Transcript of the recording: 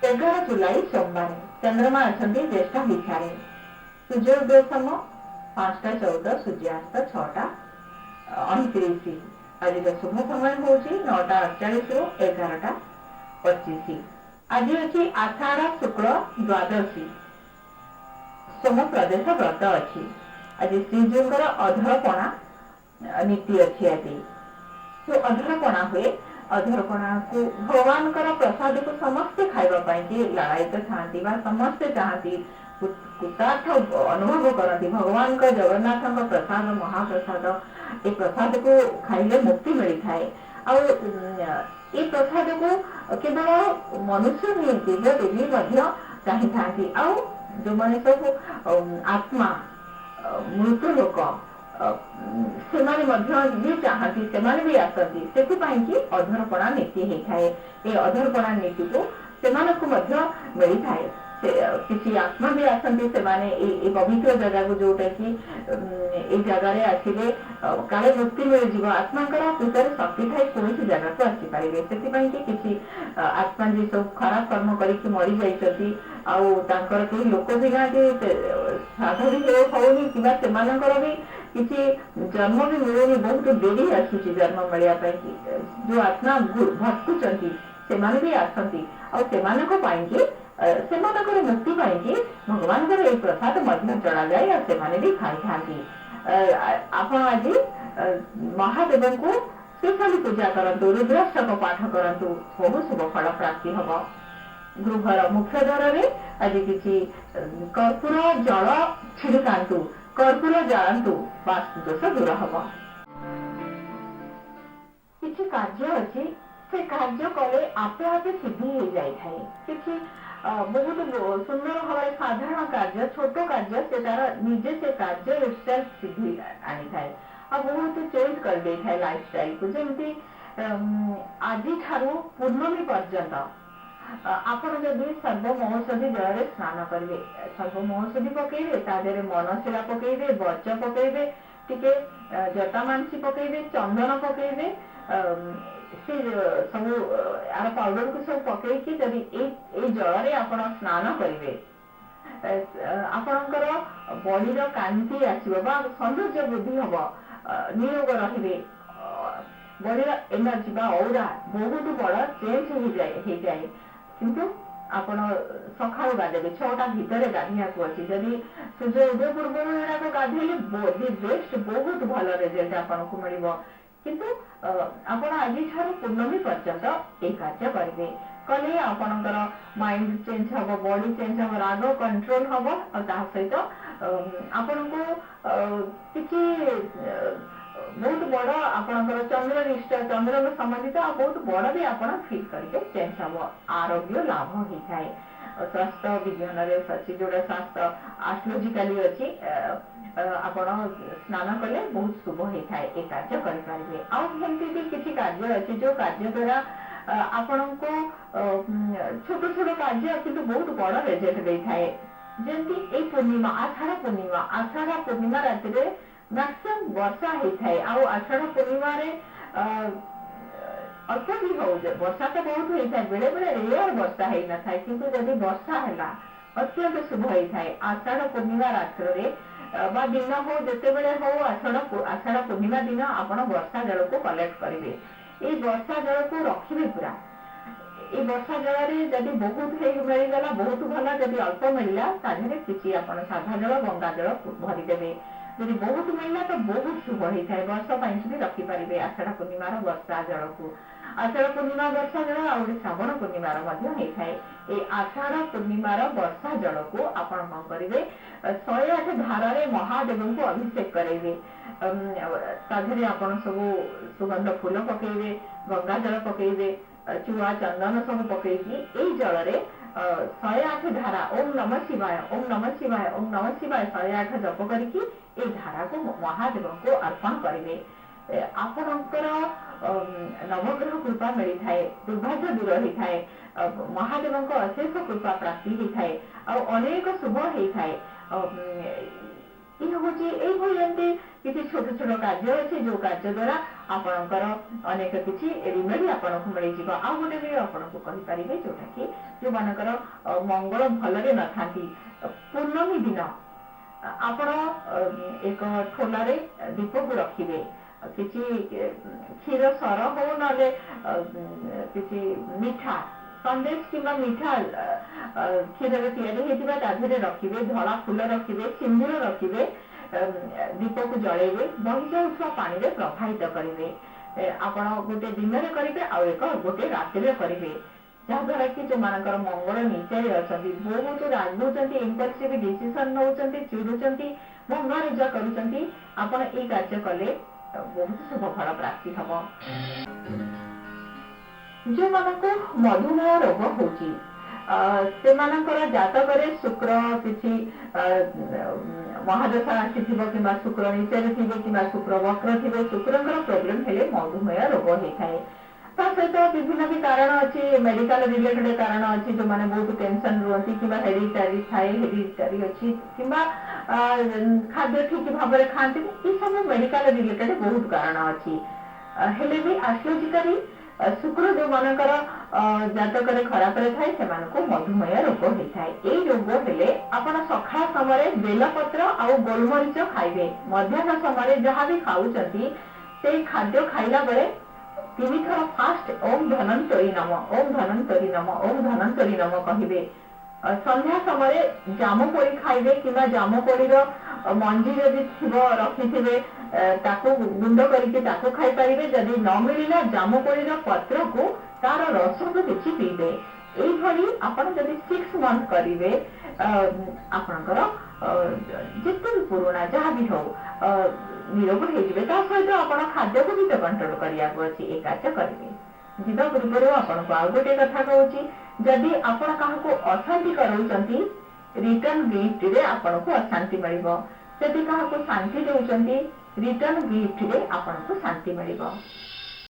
11 ଜୁଲାଇ ସୋମବାର, ଚନ୍ଦ୍ରମା ଅଛନ୍ତି ଜ୍ୟେଷ୍ଠ ବିଛାରେ। ସୂର୍ଯ୍ୟ ଉଦୟ ସମୟ 5:14, ସୂର୍ଯ୍ୟାସ୍ତ 6:29। ଆଜିର ଶୁଭ ସମୟ ହେଉଛି 9:48ରୁ 11:25। ଆଜି ଅଛି ଆଷାଢ଼ ଶୁକ୍ଳ ଦ୍ୱାଦଶୀ, ସୋମ ପ୍ରଦୋଷ ବ୍ରତ ଅଛି। ଆଜି ଶ୍ରୀଜୀଉଙ୍କର ଅଧରପଣା ନୀତି ଅଛି। ଆଜି ଯୋଉ ଅଧରପଣା ହୁଏ, ଅଧରପଣାକୁ ଭଗବାନଙ୍କର ପ୍ରସାଦକୁ ସମସ୍ତେ ଖାଇବା ପାଇଁ କି ଲାଳାୟିତ ଥାଆନ୍ତି ବା ସମସ୍ତେ ଚାହାନ୍ତି, କୃତାର୍ଥ ଅନୁଭବ କରନ୍ତି। ଭଗବାନଙ୍କ ଜଗନ୍ନାଥଙ୍କ ପ୍ରସାଦ ମହାପ୍ରସାଦ, ଏ ପ୍ରସାଦକୁ ଖାଇଲେ ମୁକ୍ତି ମିଳିଥାଏ। ଆଉ ଏ ପ୍ରସାଦକୁ କେବଳ ମନୁଷ୍ୟ ନୁହେଁ, ଦେବଦେବୀ ମଧ୍ୟ ଚାହିଁଥାନ୍ତି। ଆଉ ଯୋଉମାନେ ସବୁ ଆତ୍ମା ମୃତ ଲୋକ, ସେମାନେ ମଧ୍ୟ ବି ଚାହାନ୍ତି, ସେମାନେ ବି ଆସନ୍ତି। ସେଥିପାଇଁ କି ଅଧରପଣା ନୀତି ହେଇଥାଏ। ଏ ଅଧରପଣା ନୀତିକୁ ସେମାନଙ୍କୁ ମଧ୍ୟ ମିଳିଥାଏ। ସେ କିଛି ଆତ୍ମା ବି ଆସନ୍ତି, ସେମାନେ ଏଇ ପବିତ୍ର ଜାଗାକୁ, ଯୋଉଟା କି ଏଇ ଜାଗାରେ ଆସିଲେ କାଳେ ମୁକ୍ତି ମିଳିଯିବ। ଆତ୍ମାଙ୍କର ଭିତରେ ଶକ୍ତି ଥାଏ, କୌଣସି ଜାଗାକୁ ଆସିପାରିବେ। ସେଥିପାଇଁ କି କିଛି ଆତ୍ମା ଯିଏ ସବୁ ଖରାପ କର୍ମ କରିକି ମରି ଯାଇଛନ୍ତି ଆଉ ତାଙ୍କର କେହି ଲୋକ ବି ନାହାନ୍ତି, ଶ୍ରାଦ୍ଧ ବି ହଉନି କିମ୍ବା ସେମାନଙ୍କର ବି କିଛି ଜନ୍ମ ବି ମିଳୁନି, ବହୁତ ଡେରି ଆସୁଛି ଜନ୍ମ ମିଳିବା ପାଇଁ କି, ଯୋଉ ଆତ୍ମା ଭଟକୁଛନ୍ତି ସେମାନେ ବି ଆସନ୍ତି। ଆଉ ସେମାନଙ୍କ ପାଇଁକି, ସେମାନଙ୍କର ମୁକ୍ତି ପାଇଁକି ଭଗବାନଙ୍କର ଏଇ ପ୍ରସାଦ ମଧ୍ୟ ଚଢ଼ାଯାଏ ଆଉ ସେମାନେ ବି ଖାଇଥାନ୍ତି। ଆପଣ ଆଜି ମହାଦେବଙ୍କୁ ସ୍ପେଶାଲି ପୂଜା କରନ୍ତୁ, ରୁଦ୍ରାଷ୍ଟକ ପାଠ କରନ୍ତୁ, ବହୁ ଶୁଭ ଫଳ ପ୍ରାପ୍ତି ହବ। ଗୃହର ମୁଖ୍ୟ ଦ୍ୱାରରେ ଆଜି କିଛି କର୍ପୂର ଜଳ ଛିଡ଼କାନ୍ତୁ, କର୍ପୂର ଜାଳନ୍ତୁ, ବାସ୍ତୁ ଦୋଷ ଦୂର ହବ। କିଛି କାର୍ଯ୍ୟ ଅଛି, ସେ କାର୍ଯ୍ୟ କଲେ ଆପେ ଆପେ ସିଦ୍ଧି ହେଇଯାଇଥାଏ। କିଛି ବହୁତ ସୁନ୍ଦର ଭାବରେ ସାଧାରଣ କାର୍ଯ୍ୟ, ଛୋଟ କାର୍ଯ୍ୟ, ସେ ତାର ନିଜେ ସେ କାର୍ଯ୍ୟ ଇଟସେଲ୍ଫ ସିଦ୍ଧି ଆଣିଥାଏ ଆଉ ବହୁତ ଚେଞ୍ଜ କରିଦେଇଥାଏ ଲାଇଫଷ୍ଟାଇଲକୁ। ଯେମିତି ଆଜିଠାରୁ ପୂର୍ଣ୍ଣମୀ ପର୍ଯ୍ୟନ୍ତ ଆପଣ ଯଦି ସର୍ବ ମହୌଷଧି ଜଳରେ ସ୍ନାନ କରିବେ, ସର୍ବ ମହୌଷଧି ପକେଇବେ, ତା ଦେହରେ ମନଶିଳା ପକେଇବେ, ବଚ ପକେଇବେ, ଟିକେ ଜଟାମାଂସି ପକେଇବେ, ଚନ୍ଦନ ପକେଇବେ, ସେ ସବୁ ଆର ପାଉଡରକୁ ସବୁ ପକେଇକି ଯଦି ଏଇ ଜଳରେ ଆପଣ ସ୍ନାନ କରିବେ, ଆପଣଙ୍କର ବଡିର କାନ୍ତି ଆସିବ ବା ସୌନ୍ଦର୍ଯ୍ୟ ବୃଦ୍ଧି ହବ, ନିରୋଗ ରହିବେ, ବଡିର ଏନର୍ଜି ବା ଔରା ବହୁତ ବଡ ଚେଞ୍ଜ ହେଇଯାଏ। କିନ୍ତୁ ଆପଣ ସକାଳୁ ଗାଧେଇବେ, 6ଟା ଭିତରେ ଗାଧେଇବାକୁ ଅଛି। ଯଦି ସୂର୍ଯ୍ୟ ଉଦୟ ପୂର୍ବରୁ ଏଗୁଡାକ ଗାଧେଇଲେ ଦି ବେଷ୍ଟ, ବହୁତ ଭଲ ରେଜଲ୍ଟ ଆପଣଙ୍କୁ ମିଳିବ। କିନ୍ତୁ ଆପଣ ଆଜିଠାରୁ ପୂର୍ଣ୍ଣମୀ ପର୍ଯ୍ୟନ୍ତ ଏଇ କାର୍ଯ୍ୟ କରିବେ, କଲେ ଆପଣଙ୍କର ମାଇଣ୍ଡ ଚେଞ୍ଜ ହବ, ବଡି ଚେଞ୍ଜ ହବ, ରାଗ କଣ୍ଟ୍ରୋଲ ହବ। ଆଉ ତା ସହିତ ଆପଣଙ୍କୁ କିଛି ବହୁତ ବଡ ଆପଣଙ୍କର ଚନ୍ଦ୍ରନିଷ୍ଠ, ଚନ୍ଦ୍ରଙ୍କ ସମ୍ବନ୍ଧିତ ଆଉ ବହୁତ ବଡ ବି ଆପଣ ଫିଲ୍ କରିବେ, ଚେଞ୍ଜ ହବ, ଆରୋଗ୍ୟ ଲାଭ ହେଇଥାଏ। ସ୍ୱାସ୍ଥ୍ୟ ବିଜ୍ଞାନରେ ଅଛି, ଯୋଉଟା ସ୍ୱାସ୍ଥ୍ୟ ଆଷ୍ଟ୍ରୋଲୋଜିକାଲି ଅଛି, ଆପଣ ସ୍ନାନ କଲେ ବହୁତ ଶୁଭ ହେଇଥାଏ। ଏ କାର୍ଯ୍ୟ କରିପାରିବେ। ଆଉ ସେମିତି ବି କିଛି କାର୍ଯ୍ୟ ଅଛି, ଯୋଉ କାର୍ଯ୍ୟ ଦ୍ୱାରା ଆପଣଙ୍କୁ ଛୋଟ ଛୋଟ କାର୍ଯ୍ୟ କିନ୍ତୁ ବହୁତ ବଡ ରେଜଲ୍ଟ ଦେଇଥାଏ। ଯେମିତି ଏଇ ପୂର୍ଣ୍ଣିମା, ଆଷାଢ ପୂର୍ଣ୍ଣିମା, ଆଷାଢ ପୂର୍ଣ୍ଣିମା ରାତିରେ ମ୍ୟାକ୍ସିମମ୍ ବର୍ଷା ହେଇଥାଏ। ଆଉ ଆଷାଢ ପୂର୍ଣ୍ଣିମାରେ ଅଳ୍ପ ବି ହଉ, ବର୍ଷା ତ ବହୁତ ହେଇଥାଏ, ବେଳେ ବେଳେ ରେୟାର ବର୍ଷା ହେଇନଥାଏ, କିନ୍ତୁ ଯଦି ବର୍ଷା ହେଲା ଅତ୍ୟନ୍ତ ଶୁଭ ହେଇଥାଏ। ଆଷାଢ ପୂର୍ଣ୍ଣିମା ରାତ୍ରରେ ବା ଦିନ ହଉ, ଯେତେବେଳେ ହଉ, ଆଷାଢ ପୂର୍ଣ୍ଣିମା ଦିନ ଆପଣ ବର୍ଷା ଜଳକୁ କଲେକ୍ଟ କରିବେ। ଏଇ ବର୍ଷା ଜଳକୁ ରଖିବେ ପୁରା। ଏଇ ବର୍ଷା ଜଳରେ ଯଦି ବହୁତ ହେଇ ମିଳିଗଲା ବହୁତ ଭଲ, ଯଦି ଅଳ୍ପ ମିଳିଲା ତା ଦେହରେ କିଛି ଆପଣ ସାଧା ଜଳ, ଗଙ୍ଗା ଜଳ ଭରିଦେବେ। ଯଦି ବହୁତ ମିଳିଲା ତ ବହୁତ ଶୁଭ ହେଇଥାଏ। ବର୍ଷ ପାଇଁ ବି ରଖିପାରିବେ ଆଷାଢ ପୂର୍ଣ୍ଣିମାର ବର୍ଷା ଜଳକୁ। ଆଷାଢ ପୂର୍ଣ୍ଣିମା ବର୍ଷା ଜଳ ଆଉ ଗୋଟେ ଶ୍ରାବଣ ପୂର୍ଣ୍ଣିମାର ମଧ୍ୟ ହେଇଥାଏ। ଏଇ ଆଷାଢ ପୂର୍ଣ୍ଣିମାର ବର୍ଷା ଜଳକୁ ଆପଣ କଣ କରିବେ, 108 ଧାରାରେ ମହାଦେବଙ୍କୁ ଅଭିଷେକ କରାଇବେ। ତା ଦେହରେ ଆପଣ ସବୁ ସୁଗନ୍ଧ ଫୁଲ ପକେଇବେ, ଗଙ୍ଗା ଜଳ ପକେଇବେ, ଚୁଆ ଚନ୍ଦନ ସବୁ ପକେଇକି ଏଇ ଜଳରେ 108 ଧାରା ଓମ୍ ନମ ଶିବାୟ, ଓମ୍ ନମ ଶିବାୟ, ଓମ୍ ନମ ଶିବାୟ 108 ଜପ କରିକି ଏଇ ଧାରାକୁ ମହାଦେବଙ୍କୁ ଅର୍ପଣ କରିବେ। ଆପଣଙ୍କର ନବଗ୍ରହ କୃପା ମିଳିଥାଏ, ଦୁର୍ଭାଗ୍ୟ ଦୂର ହେଇଥାଏ, ମହାଦେବଙ୍କ ଅଶେଷ କୃପା ପ୍ରାପ୍ତି ହେଇଥାଏ ଆଉ ଅନେକ ଶୁଭ ହେଇଥାଏ। ଇଏ ହଉଛି ଏଇଭଳି ଏମିତି କିଛି ଛୋଟ ଛୋଟ କାର୍ଯ୍ୟ ଅଛି, ଯୋଉ କାର୍ଯ୍ୟ ଦ୍ଵାରା ଆପଣଙ୍କର ଅନେକ କିଛି ରିମେଡି ଆପଣଙ୍କୁ ମିଳିଯିବ। ଆଉ ଗୋଟେ ବି ଆପଣଙ୍କୁ କହିପାରିବେ, ଯୋଉଟା କି ଯୋଉମାନଙ୍କର ମଙ୍ଗଳ ଭଲରେ ନଥାନ୍ତି, ପୂର୍ଣ୍ଣମୀ ଦିନ ଆପଣ ଏକ ଠୋଲାରେ ଦୀପକୁ ରଖିବେ, କିଛି କ୍ଷୀର ସର ହଉ ନହେଲେ କିଛି ମିଠା ସନ୍ଦେଶ କିମ୍ବା ମିଠା କ୍ଷୀରରେ ତିଆରି ହେଇଥିବା ତା ଦେହରେ ରଖିବେ, ଧଳା ଫୁଲ ରଖିବେ, ସିନ୍ଦୁର ରଖିବେ, ଦୀପକୁ ଜଳେଇବେ, ବହି ଯାଉଥିବା ପାଣିରେ ପ୍ରବାହିତ କରିବେ। ଆପଣ ଗୋଟେ ଦିନରେ କରିବେ ଆଉ ଏକ ଗୋଟେ ରାତିରେ କରିବେ, ଯାହାଦ୍ୱାରା କି ଯୋଉମାନଙ୍କର ମଙ୍ଗଳ ନିଚରେ ଅଛନ୍ତି, ବହୁତ ରାଗୁଛନ୍ତି, ଇମ୍ପଲସିଭ ଡିସିସନ ନଉଛନ୍ତି, ଚିଡୁଛନ୍ତି, ଭଙ୍ଗାରୁଜା କରୁଛନ୍ତି, ଆପଣ ଏଇ କାର୍ଯ୍ୟ କଲେ ବହୁତ ଶୁଭ ଫଳ ପ୍ରାପ୍ତି ହବ। ଯୋଉମାନଙ୍କୁ ମଧୁମେହ ରୋଗ ହଉଛି, ସେମାନଙ୍କର ଜାତକରେ ଶୁକ୍ର କିଛି ମହାଦଶା ଆସିଥିବ କିମ୍ବା ଶୁକ୍ର ନିଚରେ ଥିବେ କିମ୍ବା ଶୁକ୍ର ବକ୍ର ଥିବେ, ଶୁକ୍ରଙ୍କର ପ୍ରୋବ୍ଲେମ ହେଲେ ମଧୁମେହ ରୋଗ ହେଇଥାଏ। ତା ସହିତ ବିଭିନ୍ନ ବି କାରଣ ଅଛି, ମେଡିକାଲ ରିଲେଟେଡ କାରଣ ଅଛି, ଯୋଉମାନେ ବହୁତ ଟେନସନ ରୁହନ୍ତି କିମ୍ବା ହେରିଡିଟାରୀ ଥାଏ, ହେରିଡିଟାରୀ ଅଛି କିମ୍ବା ଖାଦ୍ୟ ଠିକ ଭାବରେ ଖାଆନ୍ତିନି, ଏସବୁ ମେଡିକାଲ ରିଲେଟେଡ ବହୁତ କାରଣ ଅଛି। ହେଲେ ବି ଆଷ୍ଟ୍ରୋଲୋଜିକାଲି ଶୁକ୍ର ଯୋଉମାନଙ୍କର ଜାତକରେ ଖରାପରେ ଥାଏ, ସେମାନଙ୍କୁ ମଧୁମେହ ରୋଗ ହେଇଥାଏ। ଏଇ ରୋଗ ହେଲେ ଆପଣ ସକାଳ ସମୟରେ ବେଲପତ୍ର ଆଉ ଗୋଲମରିଚ ଖାଇବେ। ମଧ୍ୟାହ୍ନ ସମୟରେ ଯାହା ବି ଖାଉଛନ୍ତି, ସେଇ ଖାଦ୍ୟ ଖାଇଲା ବେଳେ 3 ଥର ଫାଷ୍ଟ ଓମ୍ ଧନନ୍ତରୀ ନମ, ଓମ୍ ଧନନ୍ତରୀ ନମ, ଓମ୍ ଧନନ୍ତରୀ ନମ କହିବେ। ସନ୍ଧ୍ୟା ସମୟରେ ଜାମୁକୋଳି ଖାଇବେ କିମ୍ବା ଜାମୁକୋଳିର ମଞ୍ଜି ଯଦି ଥିବ ରଖିଥିବେ, ତାକୁ ଗୁଣ୍ଡ କରିକି ତାକୁ ଖାଇପାରିବେ। ଯଦି ନ ମିଳିଲା, ଜାମୁକୋଳିର ପତ୍ରକୁ ତାର ରସକୁ କିଛି ପିଇବେ। ଏଇଭଳି ଆପଣ ଯଦି 6 ମନ୍ଥ କରିବେ, ଆପଣଙ୍କର ଯେତେ ବି ପୁରୁଣା ଯାହା ବି ହଉ ନିରୋଗ ହେଇଯିବେ। ତା ସହିତ ଆପଣ ଖାଦ୍ୟକୁ ବି ତ କଣ୍ଟ୍ରୋଲ କରିବାକୁ ଅଛି। ଏ କାର୍ଯ୍ୟ କରିବେ। ଯିବା ପୂର୍ବରୁ ଆପଣଙ୍କୁ ଆଉ ଗୋଟେ କଥା କହୁଛି, ଯଦି ଆପଣ କାହାକୁ ଅଶାନ୍ତି କରାଉଛନ୍ତି, ରିଟର୍ନ ଗିଫ୍ଟରେ ଆପଣଙ୍କୁ ଅଶାନ୍ତି ମିଳିବ। ଯଦି କାହାକୁ ଶାନ୍ତି ଦେଉଛନ୍ତି, ରିଟର୍ନ ଗିଫ୍ଟରେ ଆପଣଙ୍କୁ ଶାନ୍ତି ମିଳିବ।